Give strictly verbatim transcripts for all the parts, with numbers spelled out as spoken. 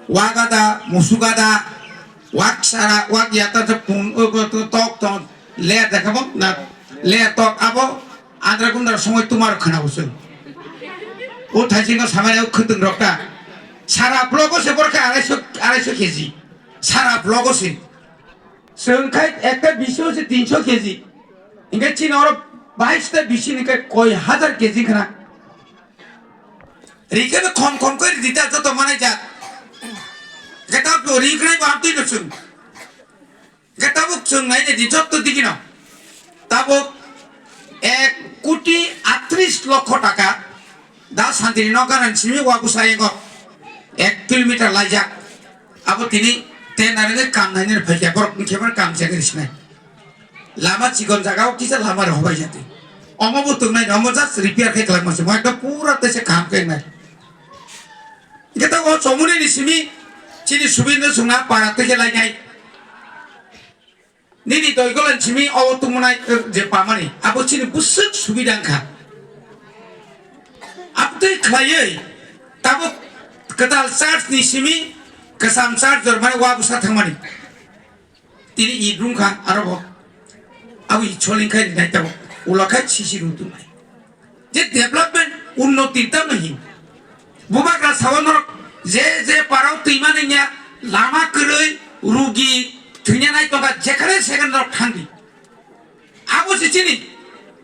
Wak ada, musuk ada, wak sara, wak yata se pung, o, o, to, tok, tok, le dekha bo, na, le tok abo, andra gundra songoi tumar khana bo se. O thaising no samai o khwtwng rok ta. Sara blogo se borkha arai so, arai so K G. Sara blogo se. Chwng khai ekta bisi o se tinso K G. Hinkhe chini oro bais ta bisi ni khai koi hazar K G khna. Rikhe be khom khom khe ridi ta joto manai jak. Hinkhe ta bo rikhnai bo amtwi no chwng. Hinkhe tabuk chwng nai di joto digi no. Tabuk ek koti atris lokho taka. Da santri no ganan simi wabu sayengo. Ek kilometer laijak. Abo tini tender ni kam nai ni phaikya borok ni khe kam chek ri sinai. Lama chikon jaga o kisa lama rok hobai jati. Omo bo tongnai, omo just repair khe kwlangma se. Mo ekdom pura tese kaham khe wngnai. Hinkhe ta o chomoni ni simi chini subidra songna para tei khe lainai. Nini doigolan simi o tongmonai, eh, je pamani. Abo chini bwswk subida wngkha. Abtwi khlaiwi tabuk kwtal church ni simi kwcham church jormani wa bwsa thangmani. Tini i rungkha aro bo. Abo i cholingkhai rinai tabuk. Ulakhai sisi rung tongnai. Je development unnoti tamo hin. Bubagra sawa norok je je parao twima nangya, lama kwrwi, rugi, thwinyanai tongkha, jekhane sekhane norok thangdi. Abo se chini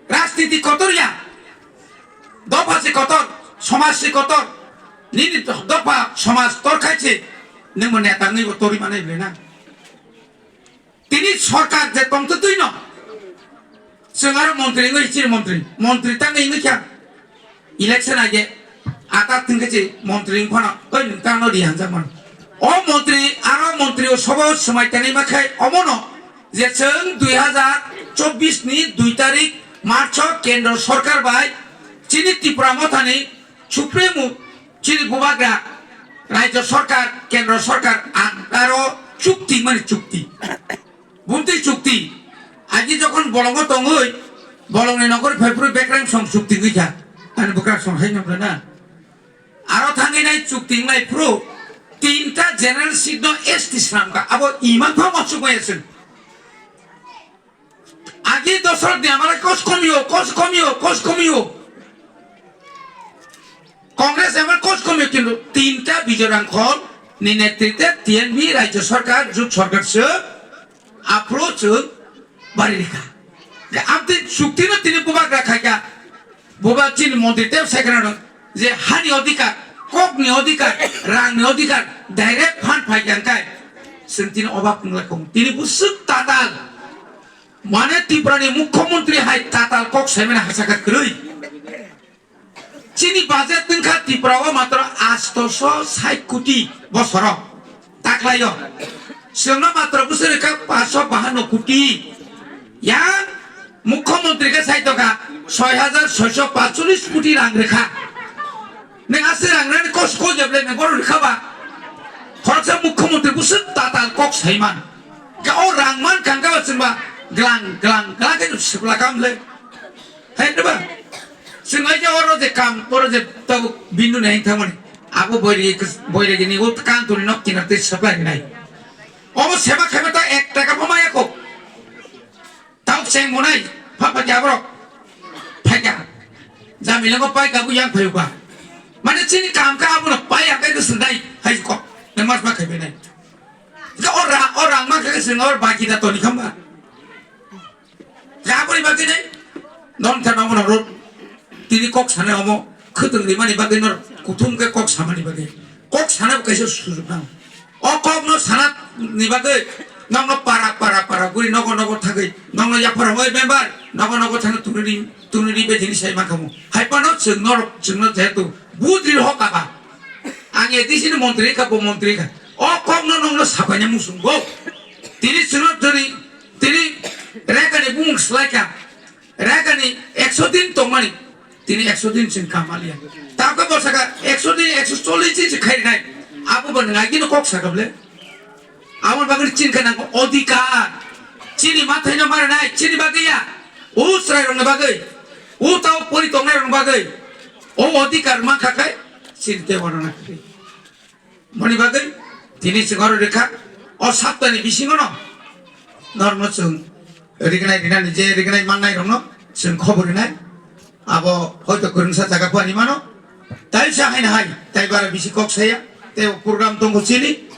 rajniti kotor ya. Dopha se kotor, somaj se kotor. Nini dopha somaj torkhai se nwngbo neta wngwi bo tori manai bwlai na. Tini sorkar je tongtwtwi no, chwng aro montri wngwi chini montri, montri tangwi wngwi kha election age ata thwngkhe se montri wngphano oi nwng tangno ri hanjakmano. O montri aro montri o sobo swmai tangwi ma khai omono je chwng dui hazar chobbish ni dui tarik March o kendro sorkar bai chini Tipra Mothani Supremo chini bubagra Rajya Sarkar, Kendra Sarkar ang aro chukti mani chukti. Bumtwi chukti. Agi jokhon bolongo tongoi, bolongni nokori phaiphuru bekrang song chukti wngwi kha. Ani bwkrang song hai nokle na. Aro thangwi nai chukti wnglai phuru tinta general seat no S T swnamkha. Abo imang pha mosuk maya chwng. Agi dosor ni amara kos komio, kos komio, kos komio. Congress amar kos komio kintu tinta Bijoy Rangkhol ni netrite T N V Rajya Sarkar, Jut Sarkar se apro chwng bari rikha. Amtwi chukti no tini bubagra khaikha. Buba chini montri tei sai khna rok je hani odhikar, kokni odhikar, rangni odhikar direct fund phai kha kai. Chwng tini obak wng lai kong. Tini bwswk tatal. Mane Tripura ni mukhyamantri hai tatal kok saimani hachakha kwrwi. Chini budget wngkha Tripura o matro astoso sait koti bosoro taklaio. Chwngno matro bwswk rwkha paanso bahanno koti. Yang mukhyamantri khe sai tongkha soi hajar soiso paancholish koti rang rwkha. Nwng aswk rang rani kos koi jeble nwng bohrok rwkha ba. Khoroksa mukhyamantri bwswk tatal kok saiman. Ga o rang man kangka ba chwngba glang glang glang khe swpla kamle. Hai diba? Chwng ai je oro je kam, oro je tabuk bindu nai thangmani. Abo boiri, boiri gini o kantuni nok kinar tei supply nai. Obo seba khaiba ta ek taka bo maya kho. Tabuk cheng monai, pha pha jabrok. Phaika. Jamilango paika bu yang phayuka. Mane chini kam ka abono pai akai ko sundai, hai ko. Ne mas ma khaibe nai. Ka ora, ora ma ka sing or baki da toni khamba. Aboni bagwi nai, non thana omono rot. Tini kok sana omo, khwtwng rimani bagwi nor kuthum khe kok samani bagwi. Kok sana bo kaisa sujuk nang. O kok no sana ni bagwi, nokno para, para, para guri nogo, nogo thagwi, nokno yapharwi member, nogo, nogo thangwi tunuri, tunuri bedini sai mangkhamu. Hai phano chwng norok, chwngno jehetu budri hok aba. Ang A D C ni montri kha, bo montri kha. O kok no nokno sapaina muchungo. Tini chwngno tini, tini rekani bumung swlai kha. Raga ni ekso din tongmani, tini ekso din chwng kam aliya. Tabukhe bo saka ekso din, ekso chollish din se khainai. Abo bo nwng agini kok saka bole. Abo bagwi chini khe nango odhikar. Chini mathai no marinai, chini bagwi ya. O chwrai rok ni bagwi. O tao pori tongnai rok ni bagwi. O odhikar mankha khai, chini tei oro na khai. Moni bagwi Tini chwng oro rikha, o saptani bisingono norokno chwng rignai rinani je rignai mannairokno chwng khobor rinai. Abo hoito kwrwngsa jaga phani mano. Taisa haino hai, tai bara bisi kok saya, tei o program tongo chini,